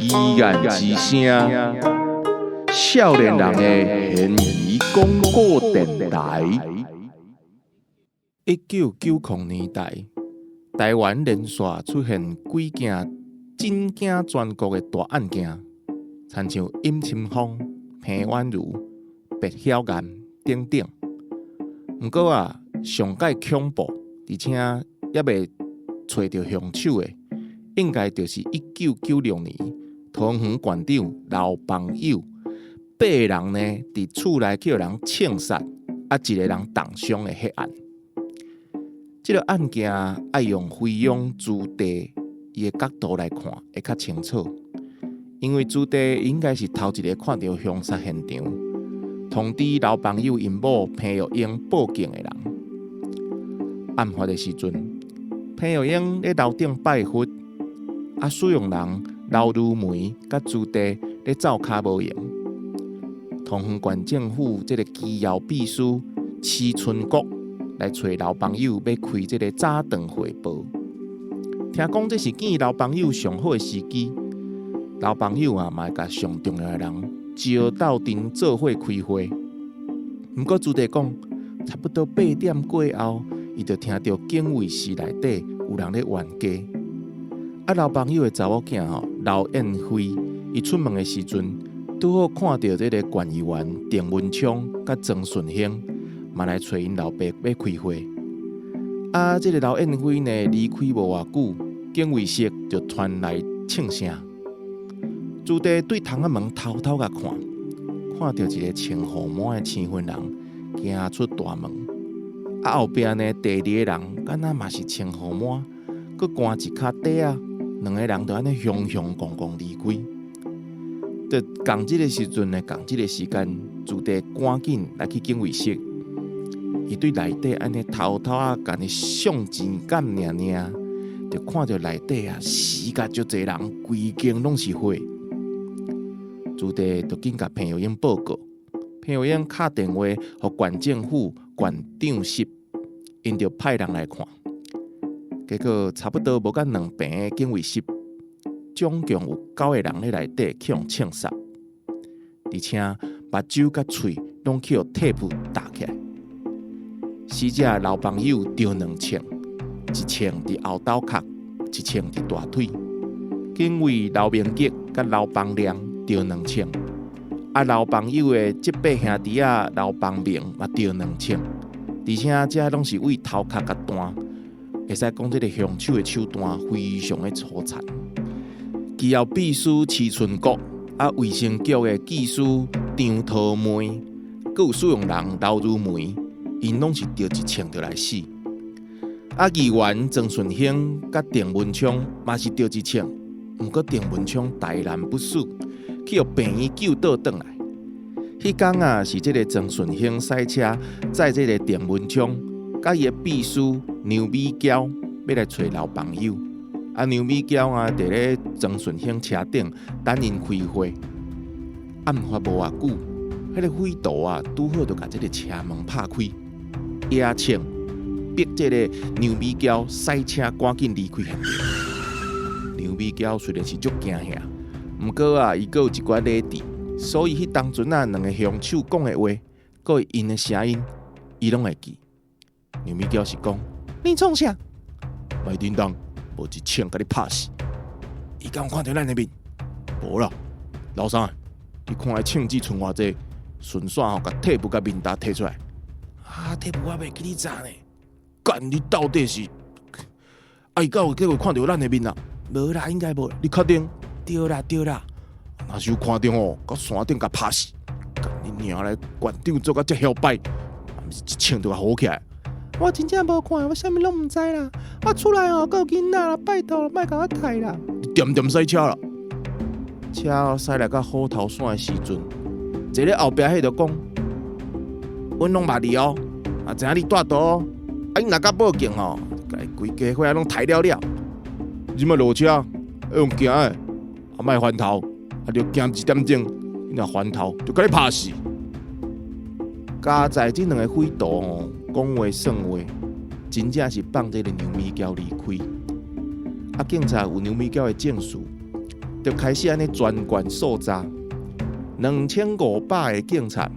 疑案之聲，少年人的懸疑廣播電台。1990年代，台灣連續出現幾件震驚全國的大案件，親像尹清芳、彭婉如、白曉燕等等。毋過啊，上蓋恐怖，而且猶未揣著兇手的，應該就是1996年桃園縣長劉邦友八个人呢，佇厝內去予人槍殺，啊一个人重傷的彼案。這个案件愛用菲傭朱棣伊的角度來看，會較清楚。因為朱棣應該是頭一个看著兇殺現場，通知劉邦友𪜶某彭玉英報警的人。案發的時陣，彭玉英咧樓頂拜佛，啊，使用人劉如梅佮朱棣咧灶跤無閒。桃園縣政府這个機要秘書徐春國來揣劉邦友欲開這个早頓匯報。聽講這是見劉邦友上好的時機。劉邦友啊，嘛會共上重要的人招鬥陣做伙開會。毋過朱棣講，差不多8點過後，伊就聽著警衛室內底有人咧冤家。啊，劉邦友的查某囝吼劉燕輝，伊出門的時陣，拄好看著這个縣議員鄭文聰佮莊順興，嘛來揣𪜶老爸欲開會。啊，這个劉燕輝呢離開無偌久，警衛室就傳來槍聲。朱棣對窗仔門偷偷共看，看著一个穿予滿的生番人行出大門。啊，後壁呢，第二个人敢若嘛是穿予滿，閣懸一跤袋仔，兩个人就按呢雄雄戇戇離開。就仝這个時陣呢，仝這个時間，朱棣趕緊來去警衛室，伊對內底按呢偷偷仔共伊向前看爾爾，就看著內底啊死甲足濟人，規間攏是血。朱棣就緊共彭玉英報告，彭玉英敲電話予縣政府縣長室，𪜶就派人來看。結果差不多無到兩坪的警衛室，總共有九个人咧內底去予槍殺，而且目睭佮喙攏去予鐵布罩起來。死者劉邦友著兩槍，一槍佇後斗殼，一槍佇大腿。警衛劉明吉佮劉邦良著兩槍，啊，劉邦友的叔伯兄弟仔劉邦明嘛著兩槍，而且這攏是對頭殼共斷，會使講這个兇手的手段非常的粗殘。機要秘書徐春國，啊，衛生局的技師張桃妹，閣有使用人劉如梅，𪜶攏是著一槍就來死。啊，議員莊順興佮鄭文聰嘛是著一槍，毋過鄭文聰大難不死，去予病院救倒轉來。彼工啊，是這个莊順興駛車載這个鄭文聰，佮伊的秘書梁美嬌欲來揣劉邦友。啊，梁美嬌啊，佇咧莊順興車頂等𪜶開會。案發無偌久，彼个匪徒啊，拄好就共這个車門拍開，掖槍逼這个梁美嬌駛車趕緊離開現場。梁美嬌雖然是足驚嚇，毋過啊，伊閣有一寡理智，所以彼當陣啊，兩个兇手講的話，閣𪜶的聲音，伊攏會記。梁美嬌是講：你創啥？莫叮當，無一槍共你拍死。伊敢有看著咱的面？無啦，老三，你看彼槍支賰偌濟，順紲吼，共鐵布共面罩提出來。啊，鐵布我袂記你紮呢。幹，你到底是？啊，伊敢有機會看著咱的面啊？無啦，應該無。你確定？對啦，對啦。若是有看著吼，佮山頂共拍死。幹你娘咧，縣長做甲遮囂擺，毋是一槍就共好起來。我真正無看，我啥物攏毋知啦。我厝內吼，閣有囡仔啦，拜託，莫共我刣啦。你恬恬駛車啦，車駛來到虎頭山的時陣，坐咧後壁彼就講：阮攏捌你哦，啊，知影你蹛佗哦。啊，你若敢報警吼，共伊規家伙仔攏刣了了。你這擺落車，用行的，啊，莫翻頭，啊，著行一點鐘，你若翻頭就共你拍死。加在這兩个匪徒吼，講話算話，真正是放這个梁美嬌離開。啊，警察有梁美嬌的證詞，就開始按呢全縣搜查，2500個警察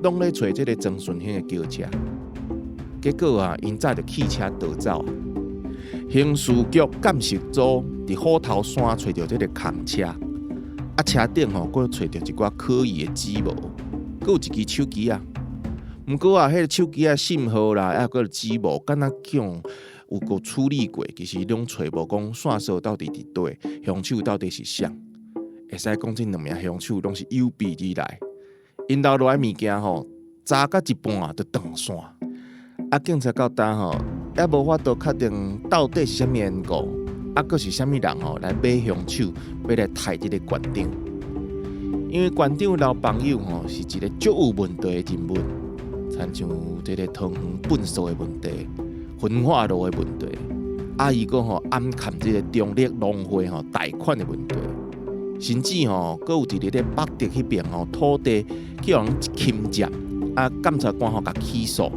攏咧揣這个莊順興的轎車，結果啊，𪜶早就棄車逃走啊。刑事局鑑識組佇虎頭山揣著這个空車，啊，車頂吼閣揣著一寡可疑的指模，閣有一支手機啊。毋過啊，彼个手機仔信號啦，抑閣指模，敢若叫有閣處理過，其實攏揣無講線索到底佇佗，兇手到底是誰？會使講這兩名兇手攏是有備而來，𪜶留落來物件吼，查甲一半就斷線。啊，警察到今吼，猶無法度確定到底是啥物緣故，啊，閣是啥物人吼來買兇手，欲來刣這个縣長。因為縣長劉邦友吼是一个足有問題的人物，親像這个桃園糞埽的問題、焚化爐的問題，啊，伊閣吼暗崁這个中壢農會吼貸款的問題，甚至吼閣有佇咧北竹彼邊吼土地去予人侵佔，啊，檢察官吼共起訴，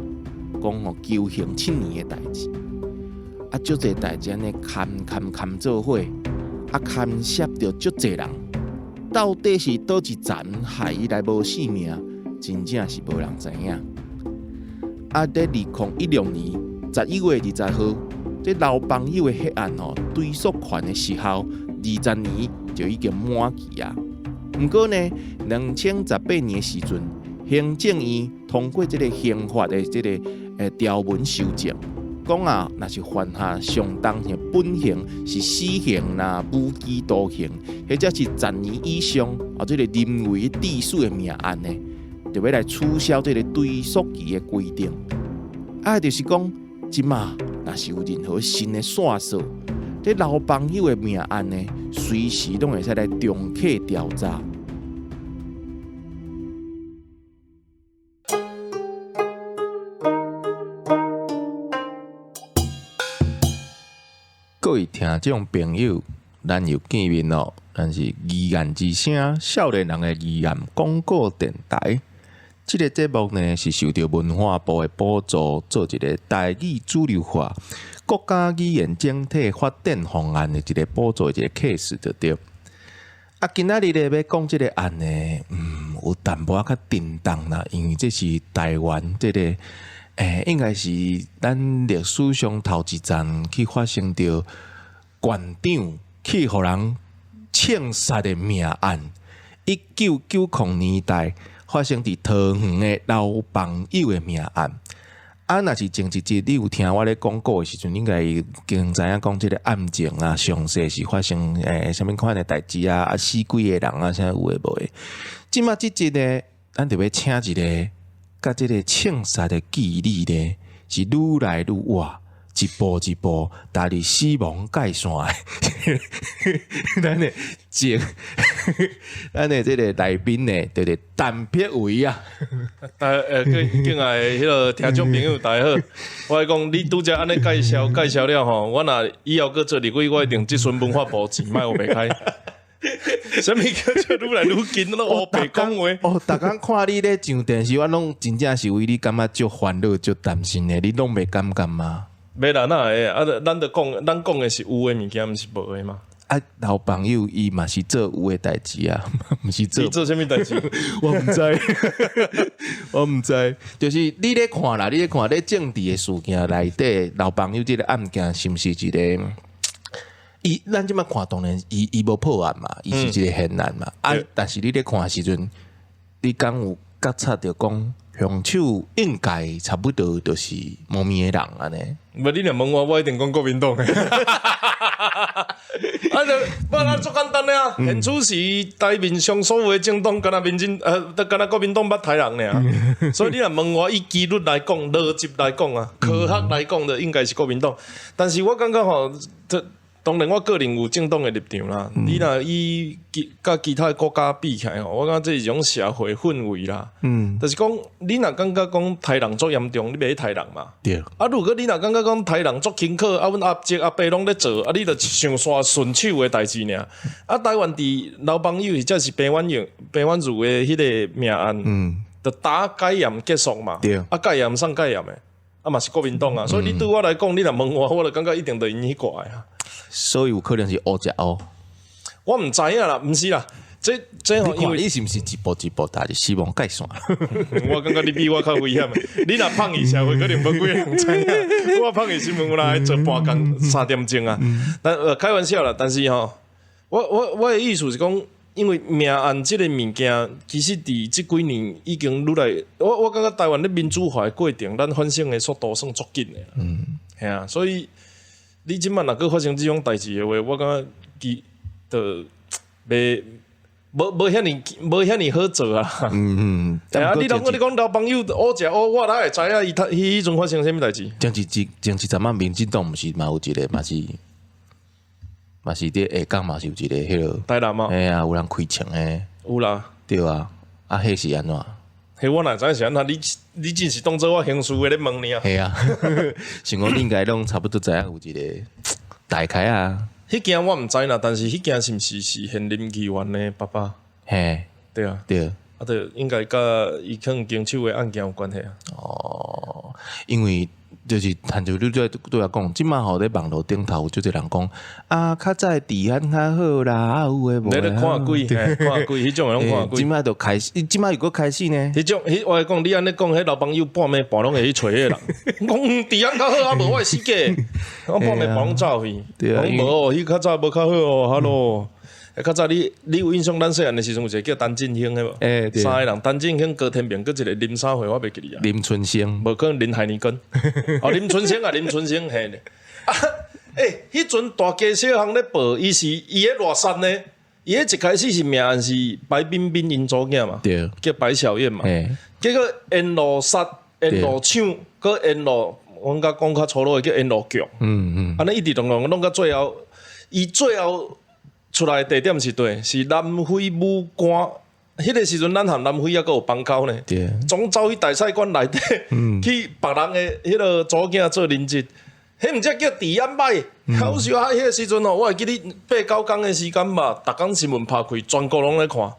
講吼求刑7年的代誌，啊，足濟代誌按呢牽牽牽做伙，啊，牽涉著足濟人，到底是佗一層害伊來無性命，真正是無人知影。啊，佇2016年11月20號，這劉邦友的血案吼，追訴權的時效20年就已經滿期啊。毋過呢，2018年的時陣，行政院通過這个刑法的這个條文修正，講啊，若是犯下相當的本刑是死刑啦、無期徒刑，或者是10年以上啊，這个人為致死的命案呢，就欲來取消這个追訴期的規定。啊，就是講，這馬若是有任何新的線索，這劉邦友的命案呢，隨時攏會使來重啟調查。各位聽眾朋友，咱又見面囉。咱是議案之聲，少年人的議案廣播電台。這个節目呢，是受著文化部的補助，做一个台語主流化、國家語言整體發展方案的一个補助的一个 case 就對。啊，今仔日咧欲講這个案呢，有淡薄仔較沉重啦，因為這是台灣這个，應該是咱歷史上頭一層去發生著縣長去予人槍殺的命案。1990年代發生佇桃園的劉邦友的命案。啊，若是前一集你有聽我咧講古的時陣，應該已經知影講這个案情啊，詳細是發生啥物款的代誌啊，啊死幾个人啊，啥有的無的。這馬這集呢，咱就欲請一个佮這个槍殺的記憶呢，是愈來愈活，一步一步踏入死亡界線的。咱的前，咱的這个來賓呢，就是陳柏惟啊。大敬愛的彼个聽眾朋友，大家好。我講你拄才按呢介紹介紹了吼，我若以後閣做立委，我一定質詢文化部錢莫烏白開。啥物叫做愈來愈近，攏烏白講話。哦，逐工看你咧上電視，我攏真正是為你感覺足煩惱、足擔心的，你攏袂感覺嗎？袂啦，哪會啊？咱著講，咱講的是有的物件，毋是無的嘛。啊，老朋友伊嘛是做有的代誌啊，毋是做。伊做啥物代誌？我毋知，我毋知。就是你咧看啦，你咧看咧政治的事件內底，老朋友這个案件是毋是一个？伊咱這馬看當然，伊無破案嘛，伊是一个懸案嘛。啊，但是你咧看的時陣，你敢有覺察著講，兇手應該差不多就是某物的人按呢？無，你若問我，我一定講國民黨的。啊，就無啦，足簡單的啊。現此時台面上所有的政黨，敢若民進，敢若國民黨捌刣人爾。所以你若問我，以幾率來講，邏輯來講啊，科學來講，就應該是國民黨。但是我感覺吼，這當然我個人有政黨的立場啦。你若以其佮其他國家比起來吼，我感覺這是一種社會氛圍啦。就是講你若感覺講刣人足嚴重，你袂去刣人嘛？對。啊，如果你若感覺講刣人足輕巧，啊，阮阿叔阿伯攏咧做，啊，你就想煞順手的代誌爾。啊，台灣佇劉邦友或者是彭婉玉、彭婉如的彼个命案，就打解嚴結束嘛。啊，解嚴啥解嚴的？啊，嘛是國民黨啊。所以你對我來講，你若問我，我就感覺一定就𪜶彼掛的啊。所以有可能是烏食烏。我毋知影啦，毋是啦，這吼，因因為為你是毋是一步一步踏入死亡界線？我感覺你比我較危險。你若放去社會，可能無幾个人知影。我放去新聞，有人愛做半工3點鐘啊。但開玩笑啦，但是吼，我的意思是講，因為命案這個物件，其實佇這幾年已經愈來，我感覺台灣咧民主化的過程，咱反省的速度算足緊的。嗯，係啊，所以你這擺若閣發生這種代誌的話，我感覺其就袂無遐爾好做啊。係啊，你講劉邦友烏食烏，我哪會知影伊他彼陣發生啥物代誌？前一陣仔民進黨毋是嘛有一個嘛是佇下港嘛是有一個彼個，台南啊，哎呀，有人開槍的，有啦。對啊，啊，彼是按怎？彼我哪知是按怎？你真是當做我刑事的咧問你啊？係啊，想講你應該攏差不多知影有一個大概啊。彼件我毋知啦，但是彼件是毋是現任議員的爸爸？嘿，對啊，對。啊，對，應該佮伊可能經手的案件有關係啊。哦，因為就是親像你對我講，這擺吼佇網路頂頭有足濟人講啊，較早治安較好啦，啊有的無的。你咧看鬼，看鬼，彼種的攏看鬼。這擺就開始，這擺如果開始呢？彼種，彼我講你按呢講，彼老朋友半暝半攏會去揣彼個人，講治安較好啊，無我會死假。我半暝半攏走去，講無哦，彼較早無較好哦，哈囉。較早你有印象？咱細漢的時陣有一個叫陳進興的無？欸，三個人，陳進興、高天明，閣一個林啥貨，我袂記得啊。林春生，無可能林海尼根。哦，林春生啊，林春生嘿。啊，欸，彼陣大街小巷咧報，伊是伊咧偌山呢？伊彼一開始是命案是白冰冰𪜶查某囝嘛？對，叫白小燕嘛。結果沿路殺，沿路搶，閣沿路，阮甲講較粗魯的叫沿路強。按呢一直弄到最後，伊最後出來的地點是佗，是南非武官。彼個時陣，咱和南非猶閣有邦交呢。總走去大使館內底，去別人的彼個查某囝做人質，彼毋才叫治安歹。好笑啊！彼個時陣哦，我會記得八九工的時間吧，逐工新聞拍開，全國攏咧看。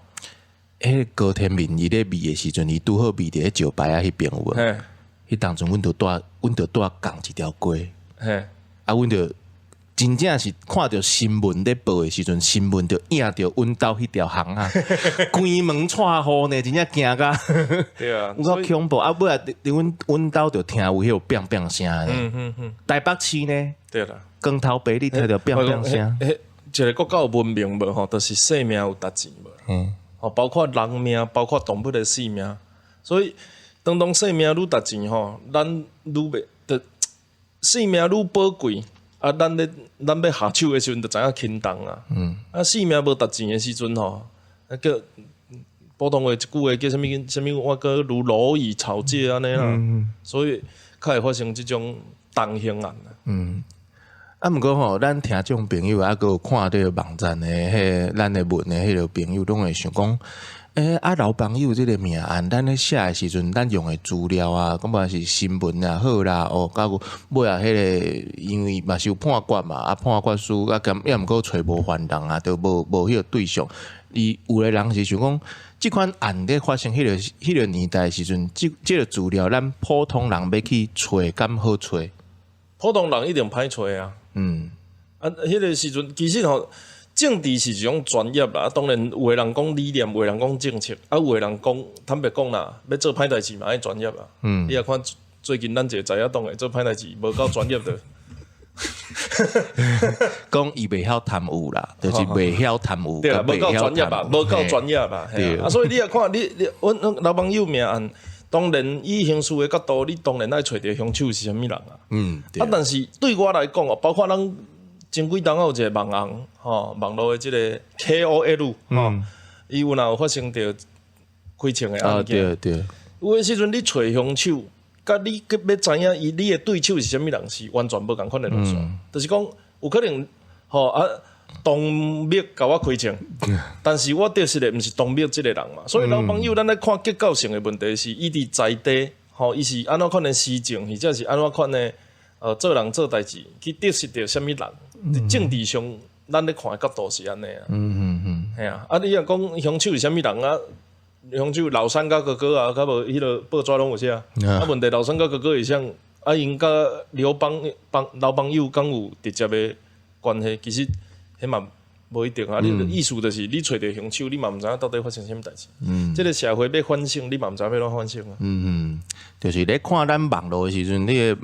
彼個高天明伊咧賣的時陣，伊拄好賣佇咧石牌仔彼邊有無？彼當陣阮就蹛仝一條街。啊，阮就真正是看著新聞咧報的時陣，新聞就映著阮兜彼條巷仔，關門掣雨呢，真正驚甲。對啊，有夠恐怖啊！尾仔佇阮兜就聽有彼個變變聲呢。台北市呢？對啦。光頭白你聽著變變聲。一個國家有文明無吼，就是生命有值錢無？哦，包括人命，包括動物的性命。所以，當生命愈值錢吼，咱愈袂得生命愈寶貴。啊，咱欲下手的時陣，就知影輕重啊。啊，生命無值錢的時陣吼，啊叫普通話一句話叫啥物啥物，我閣如螻蟻草芥按呢啦。所以較會發生這種重刑案啊。啊，毋過吼，咱聽眾朋友啊，閣有看著網站的彼咱的文的彼个朋友，攏會想講，欸，啊，劉邦友這個命案，咱咧寫的時陣，咱用的資料啊，講不是新聞也好啦，哦，佮有尾仔彼個，因為嘛是有判決嘛，啊，判決書啊，兼抑毋過揣無犯人啊，都無彼個對象。伊有的人是想講，這款案咧發生彼個年代的時陣，這個資料，咱普通人欲去揣，敢好揣？普通人一定歹揣啊。啊，彼個時陣其實吼，政治是一種專業啦。當然有的人講理念，有的人講政策，啊，有的人講坦白講啦，欲做歹代誌嘛愛專業啊。你也看最近咱一個在野黨的做歹代誌，無夠專業的。講伊袂曉貪污啦，就是袂曉貪污。對啦，無夠專業吧，無夠專業吧。對啊，所以你也看，你阮劉邦友命案，當然以刑事的角度，你當然愛揣著兇手是啥物人啊。啊，但是對我來講哦，包括咱前幾冬有一個網紅吼，網路的這個 KOL 吼，伊有若有發生著開槍的案件。對對。有的時陣你揣兇手，佮你欲知影伊你的對手是啥物人，是完全無仝款的路線。就是講有可能吼啊，董秘共我開槍，但是我著實的毋是董秘這個人嘛。所以老朋友，咱咧看結構性的問題是，伊佇在地吼，伊是按怎款的施政，或者是按怎款的做人做代誌，去得失著啥物人？佇政治上，咱咧看的角度是按呢啊。嘿啊，啊你若講兇手是啥物人啊？兇手老三佮哥哥啊，較無彼个報紙攏有寫。啊，問題老三佮哥哥是啥？啊，𪜶佮劉邦幫劉邦友敢有直接的關係？其實彼嘛無一定啊，你的意思就是你揣著兇手，你嘛毋知影到底發生啥物代誌。這個社會欲反省，你嘛毋知欲按怎反省啊。嗯，就是咧看咱網路的時陣，你的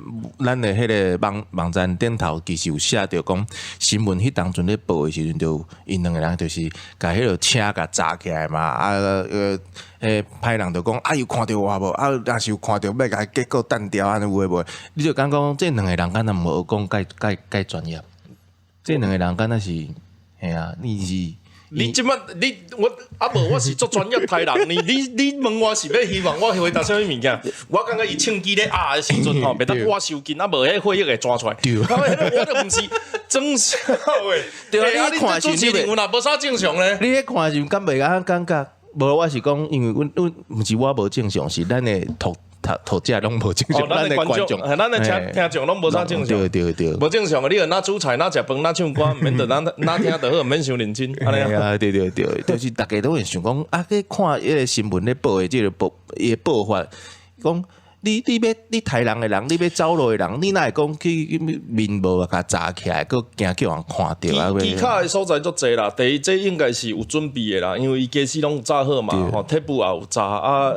咱的彼个網站頂頭其實有寫著講新聞彼當陣咧報的時陣，就𪜶兩个人就是共彼个車共閘起來嘛，啊彼人就講啊有看著我無？啊若是有看著欲共結果彈掉按呢有的無的，你就感覺講這兩个人敢若無講蓋蓋蓋專業，這兩个人敢若是。嘿啊，你是你這擺你我啊無我是足專業刣人，你問我是欲希望我回答啥物物件？我感覺伊銃機咧壓的時陣吼，袂當我收緊啊，無彼血液會鑽出來。我就毋是裝痟的。對啊，你看主持人有若無啥正常咧？你咧看的時陣敢袂敢感覺？無，我是講，因為阮阮毋是我無正常，是咱的讀者攏無正常，咱的觀眾，咱的聽眾攏無啥正常，對對對，無正常的，你若煮菜，若食飯，若唱歌，毋免得若若聽就好，毋免傷認真。啊，對對對，就是逐家都會想講，啊，去看彼个新聞咧報的這个報，伊的報法，講你欲你刣人的人，你欲走路的人，你哪會講去面無共閘起來，閣驚叫人看著啊？技巧的所在足濟啦，第一，這應該是有準備的啦，因為伊家私攏有紮好嘛，吼，鐵布也有紮啊。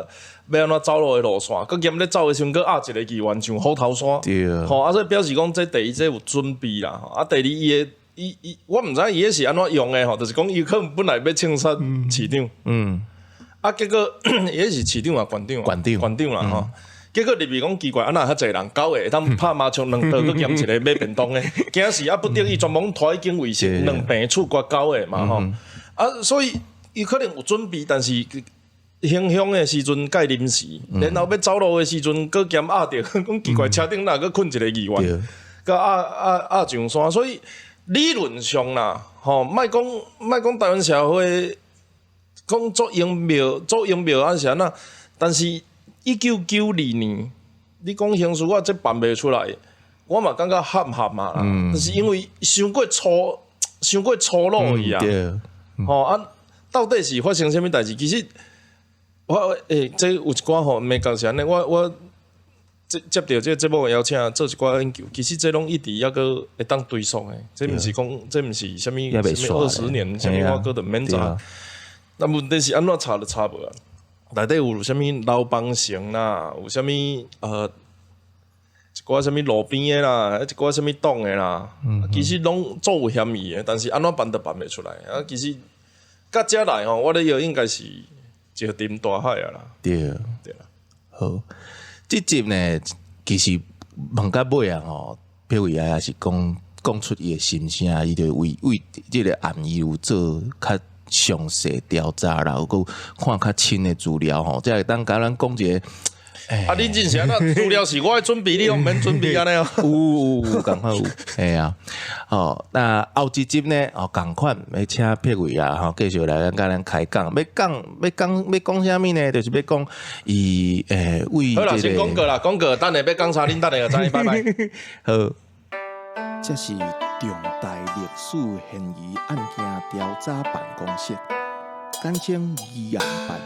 欲按怎走路的路線，閣兼咧走的時陣，閣壓一個議員上虎頭山，吼啊！所以表示講，這第一這有準備啦，啊，第二伊的伊伊，我毋知伊彼是按怎用的吼，就是講伊可能本來欲槍殺市長，啊，結果伊彼是市長啊，縣長，縣長，縣長啦吼。結果入去講奇怪，啊哪遐濟人，九個會當拍麻將兩桌，閣兼一個買便當的，驚死啊！不得已全部拖去警衛室，兩邊處決九個嘛吼。啊，所以伊可能有準備，但是行兇的時陣蓋臨時，然後欲走路的時陣，閣兼壓著，講奇怪，車頂哪閣睏一個議員，閣壓壓壓上山，所以理論上啦，吼，莫講莫講台灣社會講足英妙，足英妙啊是按怎？但是1992年，你講刑事我這辦袂出來，我嘛感覺合合嘛啦，但是因為傷過粗，傷過粗魯去啊，吼啊，到底是發生啥物代誌？其實。我這有一寡吼，沒講是按呢，我接著這個節目的邀請，做一寡研究，其實這攏一直猶閣會當追溯的，這毋是講，這毋是啥物啥物20年，啥物我閣都毋免查。但問題是按怎查都查無啊。內底有啥物樓房城啦，有啥物一寡啥物路邊的啦，一寡啥物黨的啦，其實攏足有嫌疑的，但是按怎辦都辦袂出來。啊，其實到這來吼，我咧臆應該是石沉大海啊啦。對對啦。好，這集呢，其實問到尾啊吼，柏惟啊也是講講出伊的心聲，伊就為為這个案伊有做較詳細調查啦，有閣看較深的資料吼，才會當共咱講一个。啊！你真是按怎資料是我愛準備，你攏毋免準備按呢哦。有有仝款有，嘿啊，吼，那後一集呢？哦，仝款欲請柏惟啊，吼，繼續來共咱開講，欲講欲講欲講啥物呢？就是欲講伊為好啦，先廣告啦，廣告，等下欲講啥，恁等下就知，拜拜。好，這是重大歷史懸疑案件調查辦公室，簡稱疑案辦。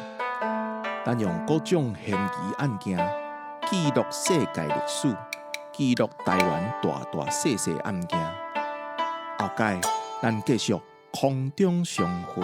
咱用各種懸疑案件記錄世界歷史，記錄台灣大大細細案件。後擺咱繼續空中相會。